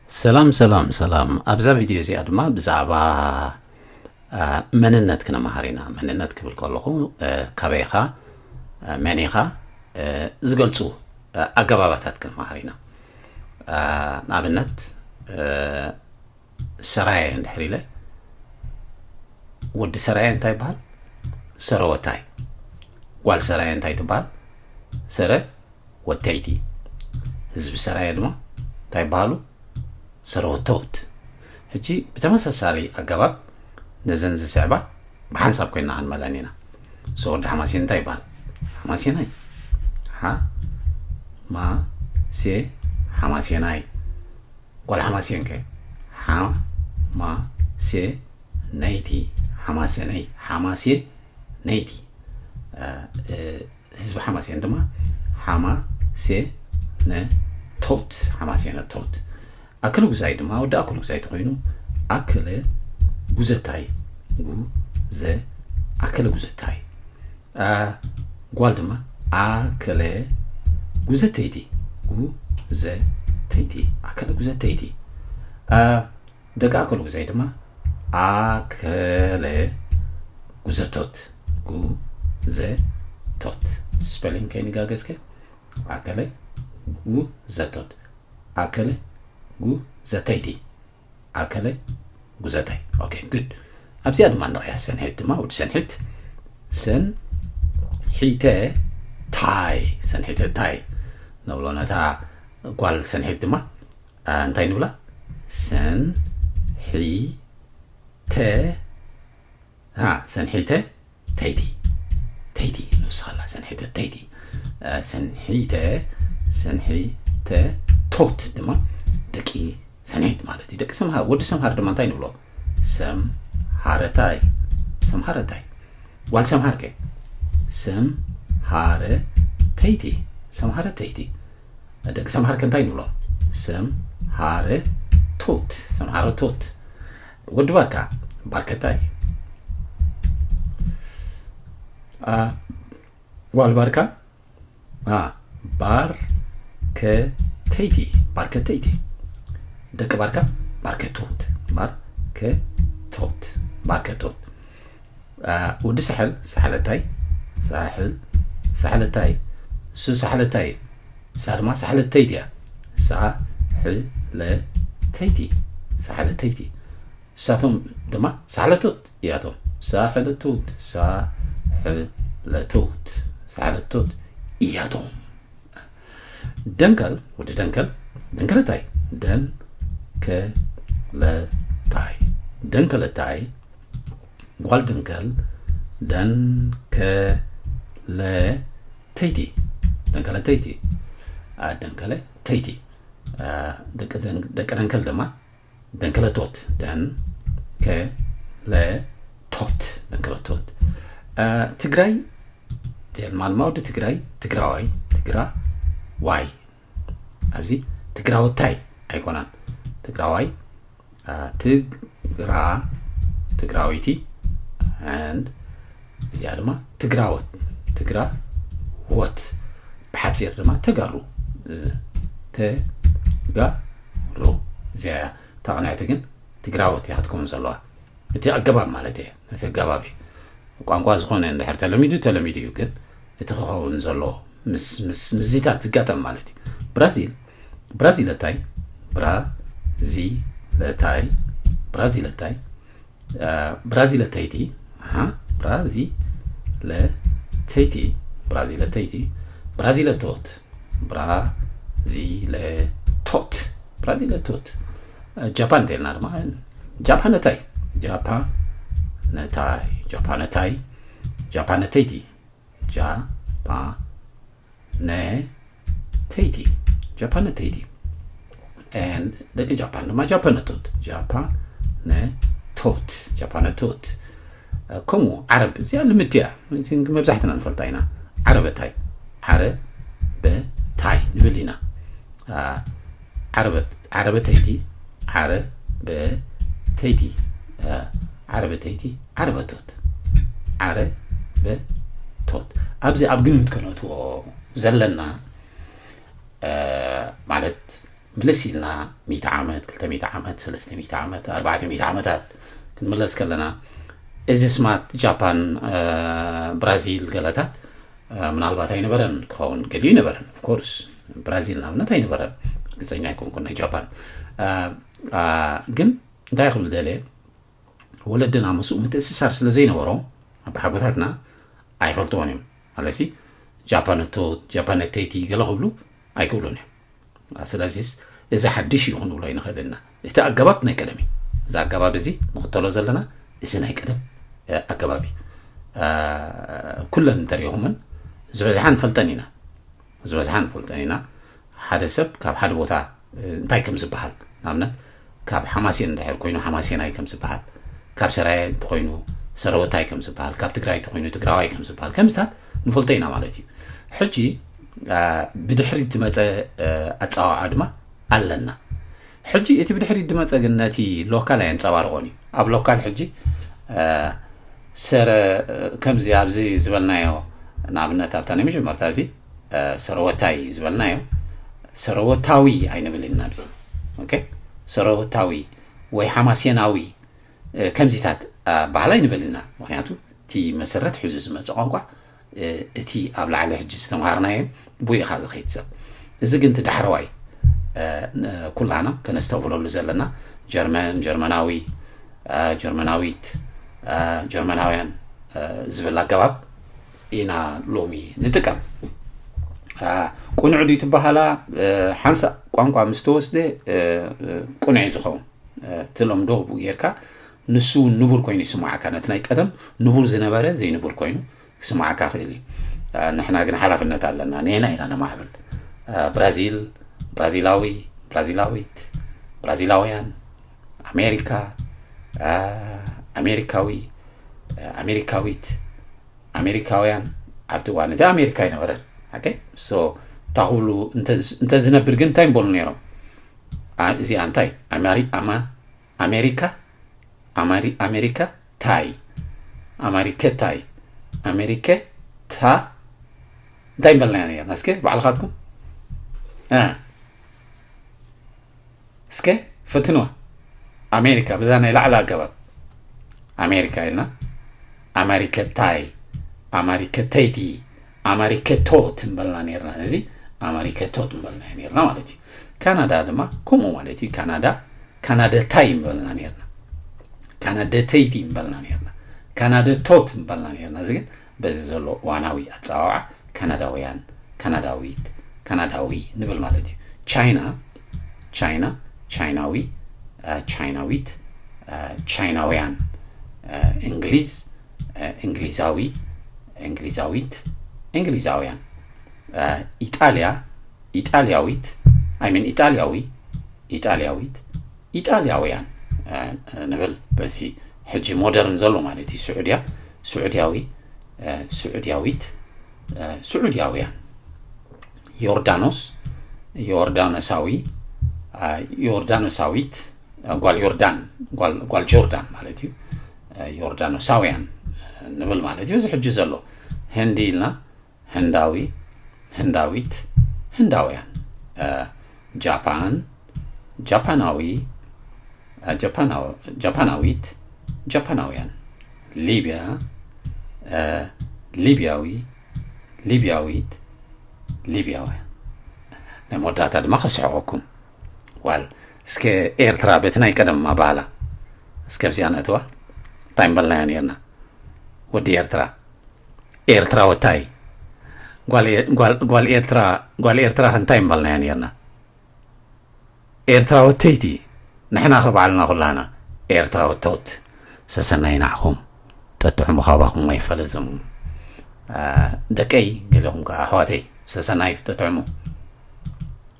ሰላም ሰላም ሰላም። ኣብዛ ቪድዮ እዚኣ ድማ ብዛዕባ መንነት ክነመሃር ኢና። መንነት ክብል ከለኹ ካበይ ኢኻ፣ መን ኢኻ ዝገልፁ ኣገባባታት ክንመሃር ኢና። ንኣብነት ሰራየ እንድሕር ኢለ፣ ወዲ ሰራየ እንታይ ይበሃል? ሰረወታይ። ጓል ሰራየ እንታይ ትበሃል? ሰረ ወተይቲ። ህዝቢ ሰራየ ድማ እንታይ ይበሃሉ? ሰረወተውት። ሕጂ ብተመሳሳሊ ኣገባብ ነዘን ዝስዕባ ብሓንሳብ ኮይና ክንመለን ኢና። ሰወዲ ሓማሴን እንታይ ይበሃል? ሓማሴናይ። ሓ ማ ሴ ሓማሴናይ። ጓል ሓማሴን ከ? ሓ ማ ሴ ነይቲ። ሓማሴነይ። ሓማሴ ነይቲ። ህዝቢ ሓማሴን ድማ ሓማ ሴ ነ ቶት። ሓማሴነ ቶት። ኣከለ ጉዛይ ድማ ወዲ ኣከለ ጉዛይ ተኮይኑ ኣከለ ጉዘታይ። ጉ ዘ ኣከለ ጉዘታይ። ጓል ድማ ኣከለ ጉዘተይቲ። ጉዘተይቲ። ኣከለ ጉዘተይቲ። ደቂ ኣከለ ጉዛይ ድማ ኣከለ ጉዘቶት። ጉዘቶት። ስፐሊንግ ከይንጋገዝከ? ኣከለ ጉዘቶት። ኣከለ ጉዘተይቲ። ኣከለ ጉዘታይ። ኦኬ፣ ጉድ። ኣብዚኣ ድማ ንሪኣ ሰንሒት ድማ፣ ወዲ ሰንሒት። ሰን ሒተ ታይ። ሰንሒተ ታይ ነብሎ ነታ ጓል ሰንሒት ድማ እንታይ ንብላ? ሰን ሒ ተ ሰንሒተ ተይቲ። ተይቲ ንውስኸላ። ሰንሒተ ተይቲ። ሰንሒተ ሰንሒተ ቶት ድማ ደቂ ሰንሒት ማለት እዩ። ደቂ ሰምሃር። ወዲ ሰምሃር ድማ እንታይ ንብሎ? ሰምሃረታይ። ሰምሃረታይ። ጓል ሰምሃር ከ? ሰምሃረተይቲ። ሰምሃረተይቲ። ደቂ ሰምሃር ከ እንታይ ንብሎ? ሰምሃረቶት። ሰምሃረቶት። ወዲ ባርካ? ባርከታይ። ጓል ባርካ? ባርከተይቲ። ባርከተይቲ። ደቂ ባርካ? ባርከቶት። ባርከቶት። ባርከቶት። ወዲ ሳሕል? ሳሕለታይ። ሳሕል። ሳሕለታይ። እሱ ሳሕለታይ። እሳ ድማ ሳሕለተይቲ እያ። ሳሕለተይቲ። ሳሕለተይቲ። እሳቶም ድማ ሳሕለቶት እያቶም። ሳሕለቶት። ሳሕለቶት። ሳሕለቶት እያቶም። ደንከል፣ ወዲ ደንከል። ደንከለታይ። ደንከለታይ። ደንከለታይ። ጓል ደንከል። ደንከለተይቲ። ደንከለተይቲ። ደንከለተይቲ። ደቂ ደንከል ድማ ደንከለቶት። ደንከለቶት። ደንከለቶት። ትግራይ። ጀልማልማ ወዲ ትግራይ። ትግራዋይ። ትግራዋይ። ኣብዚ ትግራወታይ ኣይኮናን። ትግራዋይ። ትግራ ትግራዊቲ። And እዚኣ ድማ ትግራወት። ትግራወት። ብሓፂር ድማ ተጋሩ። ተጋሩ። እዚኣ እያ። እታ ቅንዕቲ ግን ትግራወት እያ ክትከውን ዘለዋ። እቲ ኣገባብ ማለት እየ። እቲ ኣገባብ እዩ። ቋንቋ ዝኾነ እንድሕር ተለሚዱ፣ ተለሚዱ እዩ። ግን እቲ ክኸውን ዘለዎ ምስ፣ ምስ፣ ምስዚታት ዝጋጠም ማለት እዩ። ብራዚል፣ ብራዚለታይ። ብራዚለታይ። ብራዚለታይ። ብራዚለተይቲ። ብራዚለተይቲ። ብራዚለተይቲ። ብራዚለቶት። ብራዚለቶት። ብራዚለቶት። ጃፓን እንተልና ድማ ጃፓነታይ። ጃፓነታይ። ጃፓነታይ። ጃፓነተይቲ። ጃፓነተይቲ። ጃፓነተይቲ። And ደቂ ጃፓን ድማ ጃፓነቶት። ጃፓነቶት። ጃፓነቶት። ከምኡ ዓረብ፣ እዚኣ ልምዲ እያ። መብዛሕትና ንፈልጣ ኢና። ዓረበታይ። ዓረበታይ ንብል ኢና። ዓረበት፣ ዓረበተይቲ። ዓረበተይቲ። ዓረበተይቲ። ዓረበቶት። ዓረበቶት። ኣብዚ ኣብ ግምት ከነእትዎ ዘለና ማለት ምልስ ኢልና ሚእቲ ዓመት፣ ክልተ ሚእቲ ዓመት፣ ሰለስተ ሚእቲ ዓመት፣ ኣርባዕተ ሚእቲ ዓመታት ክንምለስ ከለና፣ እዚ ስማት ጃፓን፣ ብራዚል ገለታት ምናልባት ኣይነበረን ክኸውን ገሊኡ ይነበረን። ኦፍኮርስ ብራዚል ንኣብነት ኣይነበረን፣ ርግፀኛ ኣይኮንኩን ናይ ጃፓን። ግን እንታይ ክብል ደልየ፣ ወለድና ምስኡ ምትእስሳር ስለ ዘይነበሮም ኣባሓጎታትና ኣይፈልጥዎን እዮም። ኣለሲ ጃፓነቶ ጃፓነተይቲ ገለ ክብሉ ኣይክእሉን እዮም። ስለዚስ እዚ ሓድሽ እዩ ክንብሎ ኣይንኽእልና። እቲ ኣገባብ ናይ ቀደም እዩ። እዚ ኣገባብ እዚ ንኽተሎ ዘለና እዚ ናይ ቀደም ኣገባብ እዩ። ኩለን እንተሪኹምን ዝበዝሓ ንፈልጠን ኢና ዝበዝሓ ንፈልጠን ኢና። ሓደ ሰብ ካብ ሓደ ቦታ እንታይ ከም ዝበሃል፣ ንኣብነት ካብ ሓማሴን እንድሕር ኮይኑ ሓማሴናይ ከም ዝበሃል፣ ካብ ሰራየ እንተኮይኑ ሰረወታይ ከም ዝበሃል፣ ካብ ትግራይ እንተኮይኑ ትግራዋይ ከም ዝበሃል ከምዝታት ንፈልጦ ኢና ማለት እዩ። ሕጂ ብድሕሪት ዝመፀ ኣፀዋውዓ ድማ ኣለና። ሕጂ እቲ ብድሕሪት ዝመፀ ግን ነቲ ሎካል ኣየንፀባርቆን እዩ። ኣብ ሎካል ሕጂ ሰረ ከምዚ ኣብዚ ዝበልናዮ ንኣብነት ኣብታ ናይ መጀመርታ እዚ ሰረወታይ ዝበልናዮ ሰረወታዊ ኣይንብል ኢና ኣብዚ። ኦኬ፣ ሰረወታዊ ወይ ሓማሴናዊ ከምዚታት ባህል ኣይንብል ኢና። ምክንያቱ እቲ መሰረት ሕዙ ዝመፀ ቋንቋ እቲ ኣብ ላዕሊ ሕጂ ዝተምሃርናዮ ብኡ ኢኻ ዝኸይድ ሰብ። እዚ ግን እቲ ዳሕረዋይ ኩላና ከነስተብህለሉ ዘለና ጀርመን፣ ጀርመናዊ፣ ጀርመናዊት፣ ጀርመናውያን ዝብል ኣገባብ ኢና ሎሚ ንጥቀም። ቁኑዕ ድዩ ትበሃላ? ሓንሳእ ቋንቋ ምስ ተወስደ ቁኑዕ እዩ ዝኸውን። እቲ ሎምዶ ብኡ ጌርካ ንሱ እውን ንቡር ኮይኑ ይስማዓካ። ነቲ ናይ ቀደም ንቡር ዝነበረ ዘይንቡር ኮይኑ ክስማዓካ ክእል እዩ። ንሕና ግን ሓላፍነት ኣለና። ንሕና ኢና ነማዕብል። ብራዚል፣ ብራዚላዊ፣ ብራዚላዊት፣ ብራዚላውያን፣ ኣሜሪካ፣ ኣሜሪካዊ፣ ኣሜሪካዊት፣ ኣሜሪካውያን ኣብቲ እዋን እቲ ኣሜሪካ ኣይነበረን። ኦኬ፣ ሶ እታ ክብሉ እንተዝነብር ግን እንታይ ምበሉ ነይሮም? እዚኣ እንታይ ኣማሪ ኣማ ኣሜሪካ ኣማሪ ኣሜሪካ ታይ ኣማሪከ ታይ ኣሜሪከ ታ እንታይ ምበልናያ ነርና? እስከ ባዕልኻትኩም እስከ ፈትንዋ። ኣሜሪካ በዛ ናይ ላዕሊ ኣገባብ ኣሜሪካ ኢልና ኣማሪከታይ ኣማሪከተይቲ ኣማሪከቶት ምበልና ነርና። እዚ ኣማሪከቶት ምበልና ነርና ማለት እዩ። ካናዳ ድማ ከምኡ ማለት እዩ። ካናዳ ካናደታይ ምበልና ነርና። ካናደተይቲ ምበልና ነርና። ካናደቶት ምበልና ነርና። እዚ ግን በዚ ዘሎ እዋናዊ ኣፀዋውዓ ካናዳውያን፣ ካናዳዊት፣ ካናዳዊ ንብል ማለት እዩ። ቻይና ቻይና ቻይናዊ ቻይናዊት ቻይናውያን እንግሊዝ እንግሊዛዊ እንግሊዛዊት እንግሊዛውያን ኢጣልያ ኢጣልያዊት ኣይ ሚን ኢጣልያዊ ኢጣልያዊት ኢጣልያውያን ንብል። በዚ ሕጂ ሞደርን ዘሎ ማለት እዩ። ስዑድያ ስዑድያዊ ስዑድያዊት ስዑድያውያን ዮርዳኖስ ዮርዳኖሳዊ ዮርዳኖሳዊት ጓል ዮርዳን ጓል ጆርዳን ማለት እዩ። ዮርዳኖሳውያን ንብል ማለት እዩ። እዚ ሕጂ ዘሎ ህንዲ ኢልና ህንዳዊ ህንዳዊት ህንዳውያን ጃፓን ጃፓናዊ ጃፓናዊት ጃፓናውያን ሊብያ ሊብያዊ ሊብያዊት ሊብያውያን ናይ መወዳእታ ድማ ከስሕቐኩም ዋል እስከ ኤርትራ በቲ ናይ ቀደም ኣባህላ እስከ ኣብዚኣ ነእትዋ እንታይ ምበልናዮ ነርና ወዲ ኤርትራ ኤርትራ ወታይ ጓል ኤርትራ ጓል ኤርትራ እንታይ ምበልናዮ ነርና ኤርትራ ወተይቲ ንሕና ኸባዕልና ኩላና ኤርትራ ወቶት ሰሰናይ ናዕኹም ጠጥዕሙ ካባኹም ኣይፈለዘሙ ደቀይ ገለኹም ከዓ ኣሕዋተይ ሰሰናይ ተጥዕሙ